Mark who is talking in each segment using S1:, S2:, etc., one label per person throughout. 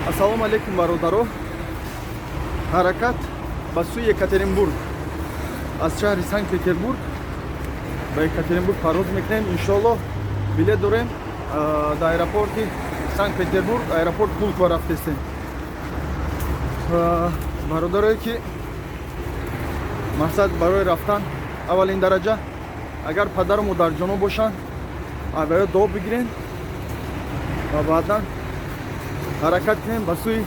S1: Ассалому алейкум, бародаро. Ҳаракат ба сӯи Екатеринбург. Аз шаҳри Санкт Петербург ба Екатеринбург парвоз мекунем. Иншоаллоҳ, билет дорем, дар аэропорти Санкт Петербург, аэропорт Пулково рафтестем. Бародарое ки мақсад барои рафтан, аввалин дараҷа, агар падару модарҷоно бошанд, аввало дуо бигирен ва баъдан ҳаракат кунем ба сӯи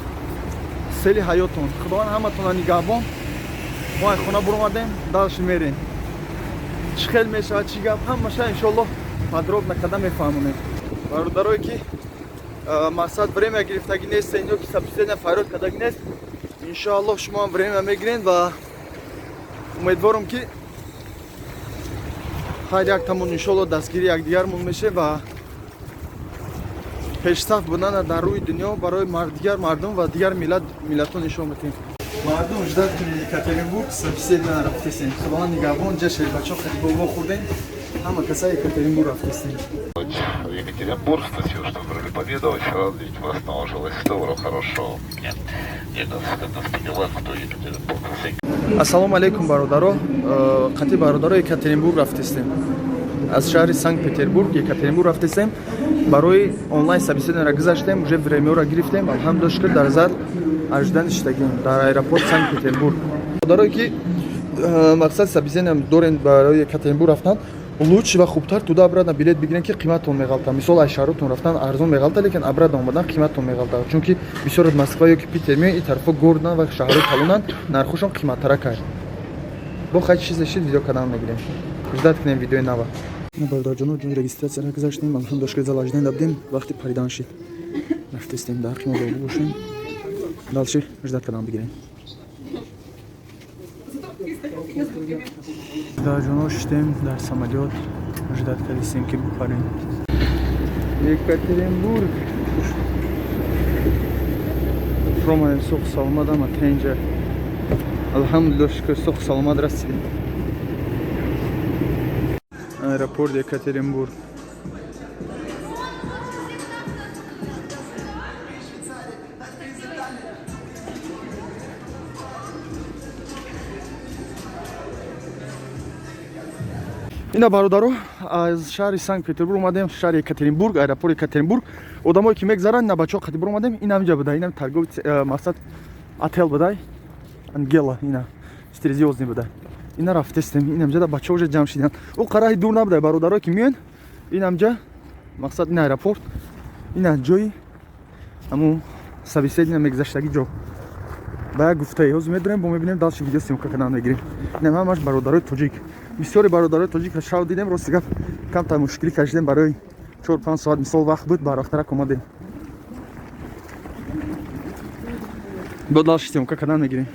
S1: сели ҳаётон. Худованд ҳаматонро нигаҳбон. Мо ай хона буромадем, дальше мерем. Чӣ хел мешавад, чӣ гап, ҳамаша иншоаллоҳ подробно када мефаҳмонем. Бародарое ки мақсад время гирифтагӣ нестен ё ки собеседование фарёд кардагӣ нест, иншоаллоҳ, шумо ҳам время мегирен ва умедворам, ки ҳар яктамон иншоаллоҳ дастгири якдигармон мешем ва пешсаф будана дар рӯи дунё барои дигар мардум ва дигар миллатҳо нишон медиҳем. Мардум, ждать кунед, Екатеринбург собеседование рафтесем. Худованд нигаҳбон. Ҷа шербачо хеле бо хӯрдем, ҳама каса Екатеринбург рафтесем.
S2: В Екатеринбург. Спасибо, что выбрали Победу. Очень рад видеть вас на жилось. Доброго, хорошего дня. И нас поняла, кто Екатеринбург.
S1: Ассалому алейкум, бародаро. Қати бародаро Екатеринбург рафтестем. Аз шаҳри Санкт Петербург Екатеринбург рафтестем. Барои онлайн собеседование гузаштем, уже время ро гирифтем, алҳамдулилла, шукр. Дар зал ожидание шидагем дар аэропорт Санкт Петербург. Бародарое ки мақсад собеседование дорем, барои Екатеринбург рафтан лучше ва хубтар туда обратно билет бигирен, ки қиматон меғалта. Мисол, ай шаҳротон рафтан арзон меғалта, лекин обратно омадан қиматон меғалта, чунки бисёр Москва ё ки Питер меоянд, ин тарафо город ан ва шаҳрҳои калонанд, нархошон қиматтаракай. Бо хай чизе шид, видео кардан мегирем. Ждать кунем видеои нава. Бародарҷоно, ҷои регистрация ра гузаштем, алҳамдулилла, шукр. Зал ожидание будем, вақти паридан шид, рафтестем. Дар ҳаққи мо дуо бошем. Дальше ждать кардан бигирем. Бародарҷоно, шиштем дар самолёт, ждать кардистем, ки бипарем. Екатеринбург ромадем сух саломат, ама тенҷа, алҳамдулилла, шукр, сух саломат расидем аэропорт Екатеринбург. Ина, бародаро, аз шаҳри Санкт Петербург омадем шаҳри Екатеринбург, аэропорт Екатеринбург. Одамое ки мегзаранд, ина бачаҳо қати буромадем. Ин ҳаминҷа буда, ина торговый мақсад отел будай, Ангела, ина четырёхзвёздный буда. Ина рафтестем, ин ҳамҷа бачаҳо уже ҷамъ шиданд. Ӯ қараҳи дур набудай. Бародарое ки меоянд, ин ҳамҷа мақсад ин аэропорт, ина ҷои ҳамун собеседование мегузаштагӣ ҷо. Ба як гуфтаи ҳозир медурем, бо мебинем, дальше видео съёмка кардан мегирем. Ина ҳамаш бародарои тоҷик, бисёри бародарои тоҷик шав дидем. Рости гап, камтар мушкилӣ кашидем барои 4-5 соат, мисол, вақт буд, барвақтарак омадем. Бо дальше съёмка кардан мегирем.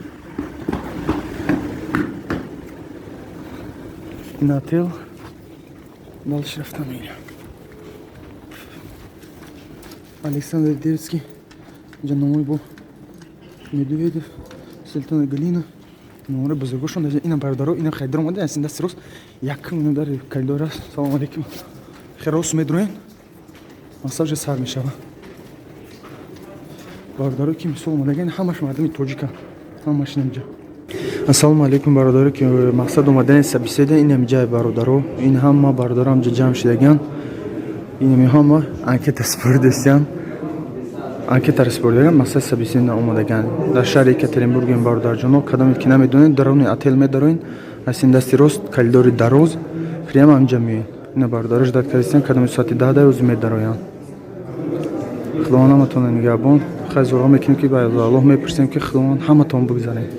S1: Ин отел, дальше рафтан мегирем. Александр Деревский, инҷа номои бо Медведев, Султана Галина, номари бузургошон. Ина, бародаро, ина хайдар омада астин, дасти рост якум дар коридор аст. Салому алейкум. Хел рост медроен, массажи сар мешава. Бародаро ки мисол омадаган, ҳамаш мардуми тоҷика, ҳамаш инамҷа. Ассалому алейкум, бародаро ки мақсад омадани собеседование, ин ҳамҷа, бародаро, ин ҳама бародаро ҳамҷа ҷамъ шидаган. Инами ҳама анкета супоридастиян, анкетаро супоридаган, мақсад собеседование омадаган. Дар шаҳри Екатеринбургем, бародарҷоно. Кадоме ки намедонед, даруни отел медароен, аз ин дасти рост коридори дароз, прямо ҳамҷа меоед. Ина бародаро ждать кардистиян, кадоми соати 10 да рӯзи медароянд. Худованд ҳаматонро нигаҳбон. Хай, зуро мекунем, ки ба Аллоҳ мепурсем, ки Худованд ҳаматон бигзаред.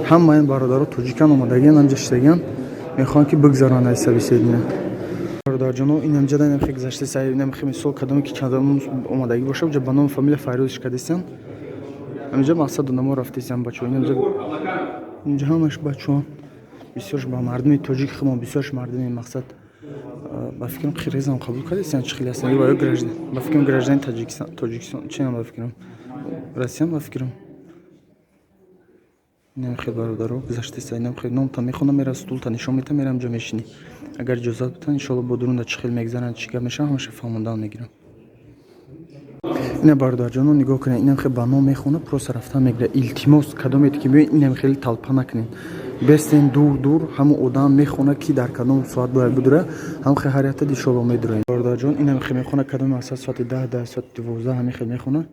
S1: Ҳама ин бародаро тоҷикан, омадагиан, ҳамҷа шидагиан, мехоҳанд, ки бигзаронанд аз собеседование. Бародарҷоно, ин ҳамҷа да инам хе гузашта сай, инам хе, мисол, кадоме ки чандам омадагӣ боша, уҷа ба номи фамилия файрӯзш кардистиян. Ҳаминҷа мақсад одамо рафтистиян, бачаҳо. Инамҷа, инҷа ҳамаш бачаҳо, бисёрш ба мардуми тоҷик худмон, бисёрш мардуми мақсад, ба фикрам, қирғизам қабул кардистиян. Чӣ хеле ҳастан ё граждан, ба фикрам, гражданин Таҷикистон, Тоҷикистон чинам, ба фикрам, Россиям, ба фикрам. Инам хел, бародаро, гузаштаиста. Инам хел номта мехонам, мера стулта нишон метам, мерам ҷо мешинӣ. Агар иҷозат битан, иншоалло, бо дурунда чӣ хел мегзаранд, чӣ гап мешавад, ҳамаша фаҳмондан мегирам. Ина, бародарҷоно, нигоҳ кунед, инам хел ба ном мехона, просто рафтан мегирад. Илтимос, кадомете ки биёед, инам хеле толпа накунед, бестен дур дур. Ҳамон одам мехона, ки дар кадом соат бояд бидура, ҳам хел ҳар якта иншолло медураем. Бародарҷон, инам хел мехона, кадоми мақсад соати 10 да соати 12 ҳамин хел мехона.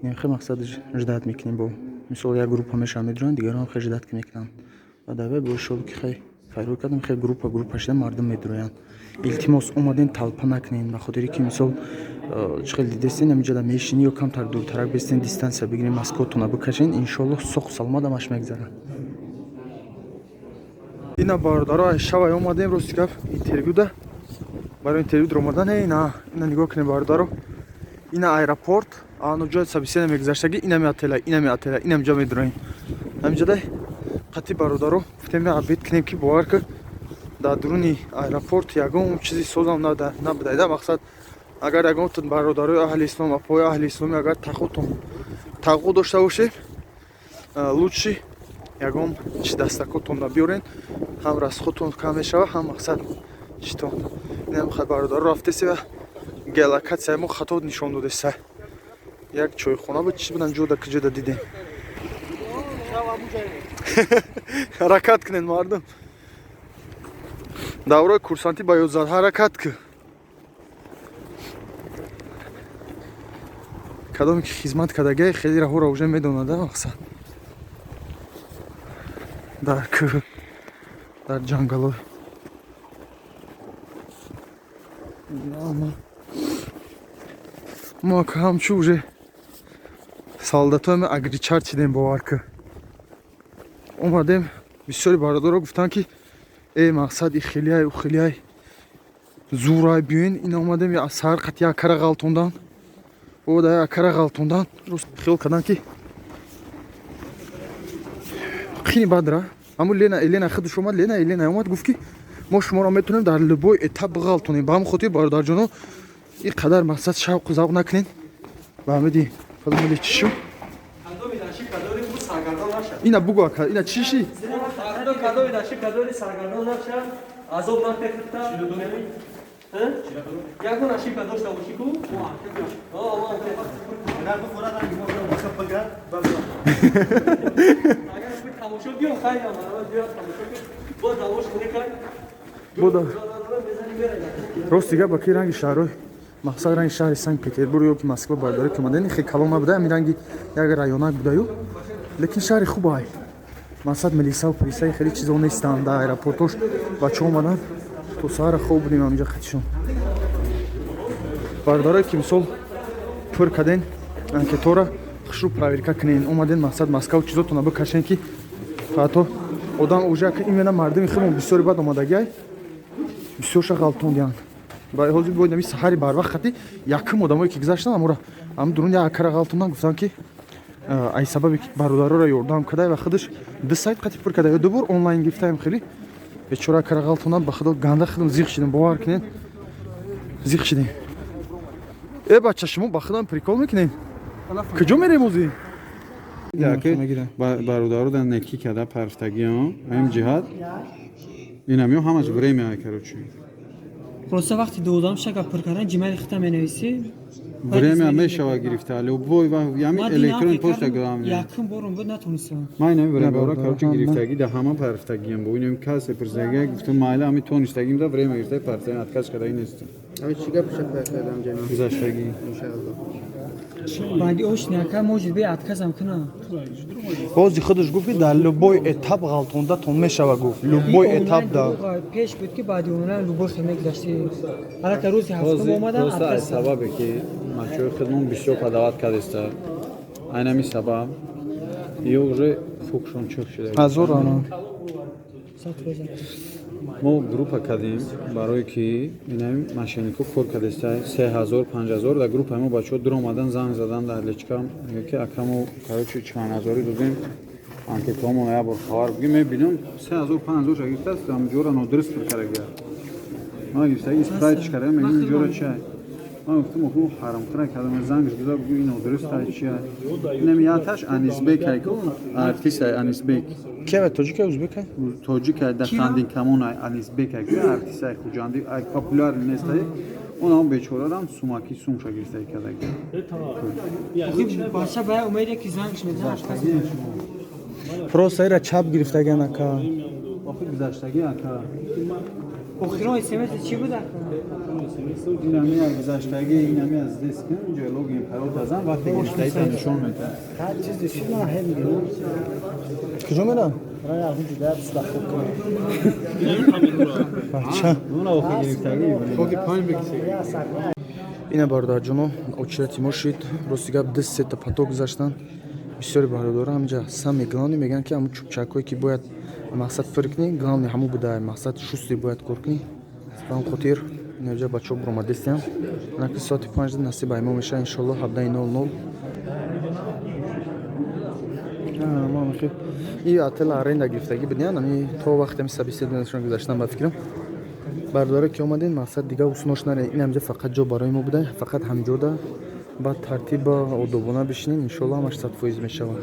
S1: Инам хел мақсад ждать мекунем. Бо мисол як группа мешаванд, медуранд, дигарон хел ждать мекунанд ва давай бо иншолло ки хел файрӯ кардам, хел группа группа шуда мардум медуроянд. Илтимос, омаден, толпа накунед, ба хотире ки мисол чӣ хел дидестен, ҳаминҷода мешинӣ ё камтар дуртарак бестен, дистанция бигирен, маскотона бикашен, иншолло соғ саломат ҳамаш мегзарад. Ина, бародаро, шавай омадем, рости гап, интервю да, барои интервю омадан. Ина, ина нигоҳ кунед, бародаро, ина аэропорт, ано ҷои собеседование мегузаштаги, инами отела, инами отела, инам ҷо медуроем. Ҳаминҷода қатъи бародаро гуфтем, обед кунем, ки бовар ки дар дуруни аэропорт ягон чизи созам набуда. Мақсад, агар ягон бародарои аҳли ислом, апои аҳли исломӣ, агар тақотон тақо дошта бошед, лучше ягон чи дастакотонда биёрен, ҳам расходтон кам мешава, ҳам мақсад читон. Инам бародаро рафтеси ва геолокатсияи мо хато нишон додеса. Як чойхона буд, чи будан, ҷода куҷода дидем. Ҳаракат кунед, мардум, давраи курсантӣ ба ёд зад. Ҳаракат ку, кадоме ки хизмат кардагиа, хеле раҳоро уже медонада. Мақсад, дар кӯҳ, дар ҷангалой мо ҳамчу уже солдатои агричар чидем. Бовар ку, омадем, бисёри бародаро гуфтанд, ки э, мақсад, и хелиай, у хелиай, зурай, биёен. Ин омадем, саҳар қати якара ғалтондан, ода якара ғалтондан. Рост хиёл кардам, ки қини бадра. Ҳамун Лена, Елена худаш омад, Лена, Елена омад, гуфт, ки мо шуморо метавонем дар любой этап биғалтонем. Ба ҳамин хотир, бародарҷоно, ин қадар мақсад шавқу завқ накунед. Ба ҳамиди фадомили чӣ шуд? Ина бугу, ака, ина чӣ ши?
S3: Азоб накарда, ягон ошибка дошта бошӣ ку. Агар тамошо биём, хайрам, биё тамошо, бо давош кунекай.
S1: Бода рости гап, баки ранги шаҳрҳои, мақсад, ранги шаҳри Санкт Петербург ё ки Москва, бародаре ки омадани, хеле калон набуда, ҳамин ранги як районак будаю, лекин шаҳри хуб ай. Мақсад, милисаву полисаи хеле чизо нестанд дар аэропортош. Бачаҳо омаданд, то саҳара хоб будем ҳаминҷа қатишон. Бародарое ки мисол пур карден анкетора, хушрӯ проверка кунен. Омаден, мақсад, Москву чизотона бикашен, ки ҳатто одам уже именно мардуми худмон бисёри бад омадагиай, бисёрша ғалтондианд. Ҳозир бояд ами саҳари барвақт хати якум одамое ки гузаштанд, амора ам дурун як акара ғалтондан, гуфтанд, ки ай сабаби ки бародароро ёрдам кардай ва худаш ду сайт қати пур карда ё ду бор онлайн гирифтаем. Хеле бечора акара ғалтондан. Ба худо, ганда худам зиқ шидем, бовар кунед, зиқ шидем. Э, бача, шумо ба худам прикол мекунед? Куҷо мерем озӣ?
S4: Бародаро дар некӣ карда парфтагиам ҳамин ҷиҳат инам ё ҳамаш время, короче.
S3: Просто вақти дувоздаҳум шака пур кардан, ҷимайли хита менависӣ.
S4: Время мешава гирифта любой вақт, ями электрон почта главное.
S3: Якум борум буд, натонистам.
S4: Ман инами время бора, короче, гирифтагӣ да ҳама парфтагиам, бо инами касе пурсидаги, гуфтам, майла, ҳами тонистагим да время гирифта парфтагиам, отказ кардаги нестам.
S5: Ами чӣ гап шакла кардам ҷамъ?
S4: Гузаштагӣ.
S5: Иншааллоҳ.
S3: Баъди ошни ака, может бе отказам кунам.
S1: Бози худаш гуфт, ки дар любой этап ғалтондатон мешава, гуфт, любой этап да.
S3: Пеш буд, ки баъди онлайн любой хел мегузашти. Аллакай рӯзи ҳафтум омадан.
S4: Просто аз сабабе ки бачаҳои худмон бисёр подават кардеста, айн ҳамин сабаб ё уже фукшон чух шуда.
S1: Ҳазор ана.
S4: Мо группа кардем, барое ки инами мошеннико кор кардеста, 3000, 5000 дар группаи мо бачаҳо дур омадан, занг задан дар личка, мега, ки ака, мо, короче, чанд ҳазорӣ додем анкетаҳомон, як бор хабар бугем. Мебинам, 3000, 5000 ша гирифтааст, ҷора нодуруст пур карда. Ман гирифтаги спрайтш карда, мегӯм, ҷора чай. Ман гуфтам, оху ҳаромхӯра кардам, зангш гузар, бугӯ, ин нодуруст ай чи ай. Инам яташ Анисбек ай ку, артист ай Анисбек.
S1: Кия, тоҷика, узбека?
S4: Тоҷик ай, дар Хандин Камон ай, Анисбек ай ку, артист ай хуҷанди ай, популярный нест ай. Он ҳам бечорарам сумаки сумша гирифта кардаги.
S3: Бача ба умеде ки зангш мезанад.
S1: Просто ира чап гирифтаган ака.
S4: Охир гузаштагӣ ака.
S3: Охирон смс чӣ буд ака?
S4: Инами аз гузаштагӣ, инами аз диск, инҷо логин парол зан вақте гирифтаита нишон медиҳад.
S5: Ҳар чизе шуд ман ҳел мегирам.
S1: Куҷо мерам?
S5: Рай аз ҷуда бистахуб кунам.
S1: Бача.
S4: Уна охир гирифтагӣ.
S1: Ина бародарҷоно, очирати мо шид. Рости гап ду сета поток гузаштанд. Бисёри бародаро ҳамҷа самый главный мегӯянд, ки ҳамун чӯбчакҳое ки бояд мақсад пур кунӣ, главный ҳамун буда, мақсад шусти бояд кор кунӣ. Ба ҳам хотир инаҷа бачаҳо буромадестиям. Анаки соати 5 насиб мо меша, иншоллоҳ 17:00. И отел аренда гирифтагӣ будиян, ами то вақте ами собеседованиешон гузаштан ба фикрам. Бародаро ки омадем, мақсад дига уснош наре. Ин ҳамҷа фақат ҷо барои мо буда, фақат ҳамҷода ба тартиба одобона бишинем, иншоллоҳ ҳамаш 100% мешавад.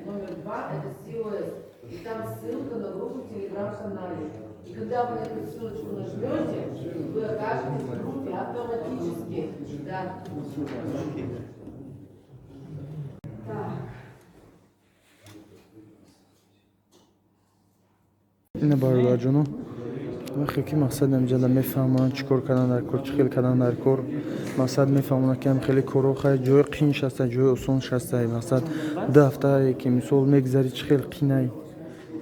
S6: Номер 2 – это COS. И там ссылка на группу в телеграм-канале. И когда вы на эту ссылочку нажмете, вы окажетесь в группе автоматически. Да.
S1: Ина бародарҷоно, вақте ки мақсад ҳамҷада мефаҳмонанд чӣ кор кардан дар кор, чӣ хел кардан дар кор, мақсад мефаҳмонанд ки ҳам хеле корҳо хай ҷои қин шаста, ҷои осон шаста, мақсад ду ҳафтае ки мисол мегзари чӣ хел қинай,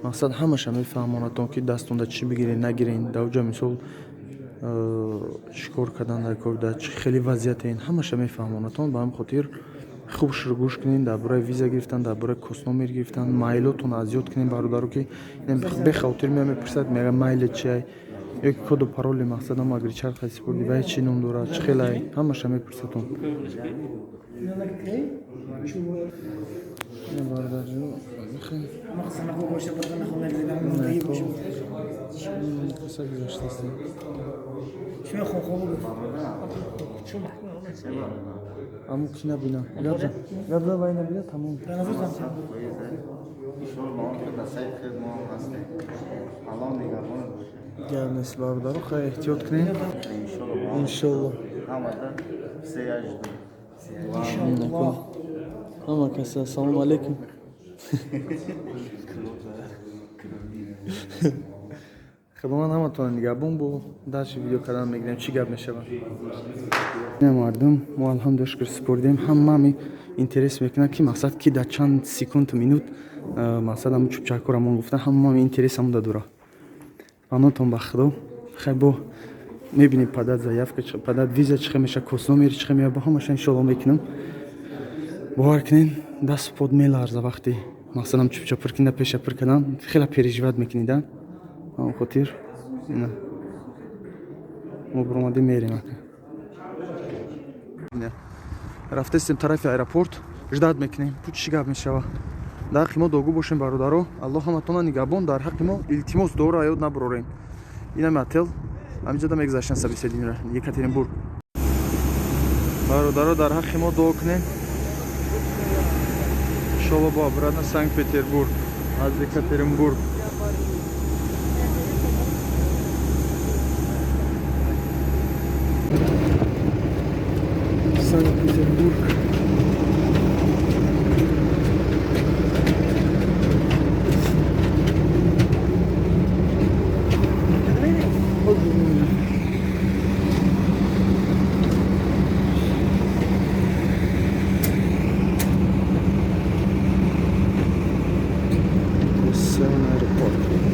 S1: мақсад ҳамаша мефаҳмонадтон ки дастонда чӣ бигирен, нагирен, дар оҷа мисол чӣ кор кардан дар кор, дар чӣ хели вазъиятен, ҳамаша мефаҳмонадтон. Ба ҳамин хотир хуб шурӯгӯш кунед дар бораи виза гирифтан, дар бораи косномер гирифтан, майлотон аз ёд кунед бародаро, ки бехавотир мея мепурсад, мега майли чиай ё ки коду пароли мақсад ам агричар хай сипурди вай чӣ ном дорад, чӣ хелай, ҳамаша мепурсадтон. Аму ки набина. Гапза. Гапза вай набина тамом. Гап нест бародаро, хай эҳтиёт кунед. Иншоллоҳ. Ҳама кас ассалому алайкум. Худованд ҳаматонро нигаҳбон бо дарси видео кардан мегирем, чӣ гап мешавад. Ина мардум, мо алҳамдулилла шукр супоридем. Ҳамаами интерес мекунад ки мақсад ки дар чанд секунд минут мақсад ҳамун чӯбчакҳоро мо гуфта, ҳамаами интерес ҳамуда дора. Панотон ба Худо. Хай бо мебинем падат заявка, падат виза чӣ хел мешавад, косномери чӣ хел меяд, бо ҳамаша иншоалло мекунам. Бовар кунед, даст под меларза вақте мақсадам чӯбча пур кунда, пеша пур кардан, хеле переживать мекунида. Ҳамон хотир ина мо буромадем мерем. Рафтастем тарафи аэропорт, ждать мекунем, пу чӣ гап мешава. Дар ҳаққи мо дуогӯ бошем бародаро, Аллоҳ ҳаматонро нигаҳбон, дар ҳаққи мо илтимос дуоро аёд набарорем. Инами отел, ҳаминҷода мегузаштан собесединро, Екатеринбург. Бародаро дар ҳаққи мо дуо кунем. Иншоллоҳ бо обратно Санкт-Петербург, аз Екатеринбург. Санкт-Петербург. Аэропорт.